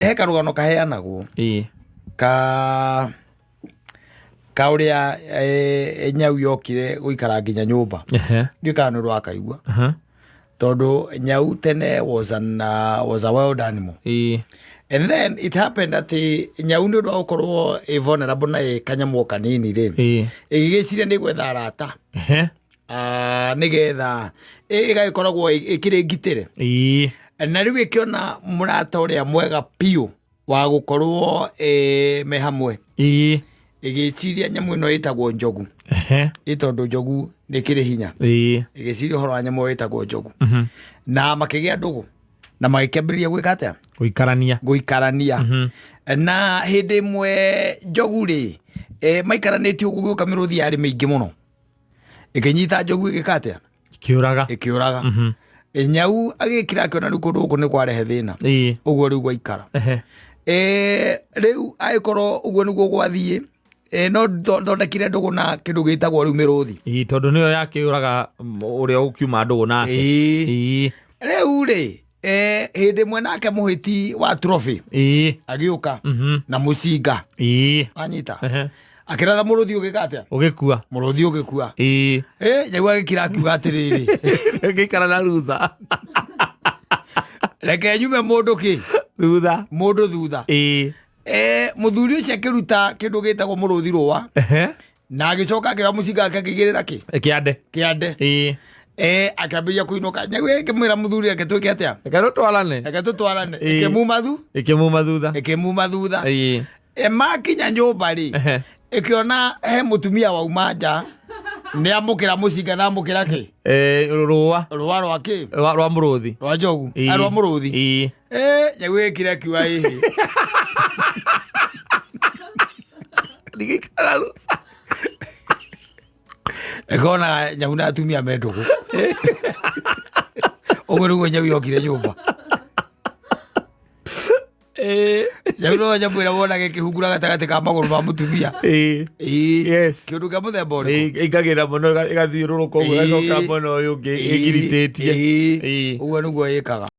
He karũgano kaheanagwo ka ka ũrĩa nyau yokire gũikara nginya nyũmba. Ndiũĩ kana nĩ ũrakaigua, tondũ nyau tene was a wild animal. And then it happened atĩ nyau, nĩ ũndũ wa gũkorwo ĩ vulnerable na ĩ kanyamũ o kanini rĩ, ĩgĩgĩciria nĩ gwetha arata, nĩgetha ĩgagĩkoragwo ĩkĩrĩ ngitĩre. Na rĩu ĩkĩona mũrata ũrĩa mwega biũ wa gũkorwo me hamwe, ĩgĩciria nyamũ ĩno ĩtagwo njogu, ĩ tondũ njogu nĩ kĩrĩ hinya. Ĩgĩciria ũhoro wa nyamũ ĩyo ĩtagwo njogu, na makĩgĩa ndũgũ na magĩkĩambĩrĩria gwĩka atĩa? Gũikarania. Gũikarania. Na hĩndĩ ĩmwe njogu rĩ, maikaranĩtie ũguo, gũka mĩrũthi yarĩ mĩingĩ mũno, ĩkĩnyita njogu, ĩgĩka atĩa? Kĩũraga. Ĩkĩũraga. Nyau agĩkira, akĩona rĩu kũndũ gũkũ nĩ kwarehe thĩna, ũguo rĩu gwaikara. Rĩu agĩkorwo ũguo nĩguo gwathiĩ, no thondekire ndũgũ na kĩndũ gĩtagwo rĩu mĩrũthi. Tondũ nĩyo yakĩũraga ũrĩa ũkiuma ndũgũ nake. Rĩu rĩ, hĩndĩ ĩmwe nake mũhĩti wa trophy agĩũka na mũcinga. Wanyita? Akĩratha mũrũthi, ũgĩka atĩa? Ũgĩkua. Mũrũthi ũgĩkua. Nyau agĩkira, akiuga atĩrĩrĩ, Gĩikara na rusa. Reke nyume mũndũ kĩ? Thutha. Mũndũ thutha. Mũthuri ũcio akĩruta kĩndũ gĩtagwo mũrũthi rũa, na agĩcoka akĩoya mũcinga wake, akĩigĩrĩra kĩ? Kĩande. Kĩande. Akĩambĩrĩria kũinũka. Nyau ĩkĩmwĩra mũthuri, reke twĩke atĩa? Reke tũtwarane. Reke tũtwarane. Ĩkĩmuma thu Ĩkĩmuma thutha. Ĩkĩmuma thutha. Makinya nyũmba rĩ, ĩkĩona he mũtumia wauma nja, nĩ amũkĩra mũcinga na amũkĩra kĩ? Rũa. Rũa rwa kĩ? Rwa mũrũthi. Rwa njogu. Rwa mũrũthi. Nyau ĩkire, akiuga ĩhĩ. Ndigĩikara rusa. Ĩkona nyau na atumia me ndũgũ. Ũguo nĩguo nyau yokire nyũmba. Nyau no nyamũ ĩrĩa wonaga ĩkĩhungura gatagatĩ ka magũrũ ma mũtumia. Kĩũndũ kĩa mũthemba ũrĩkũ? Ĩingagĩrĩra mũno, ĩgathiũrũrũka ũguo, ĩgacoka mwena ũyũ ũngĩ ĩgiritĩtie. Ũguo nĩguo ĩkaga.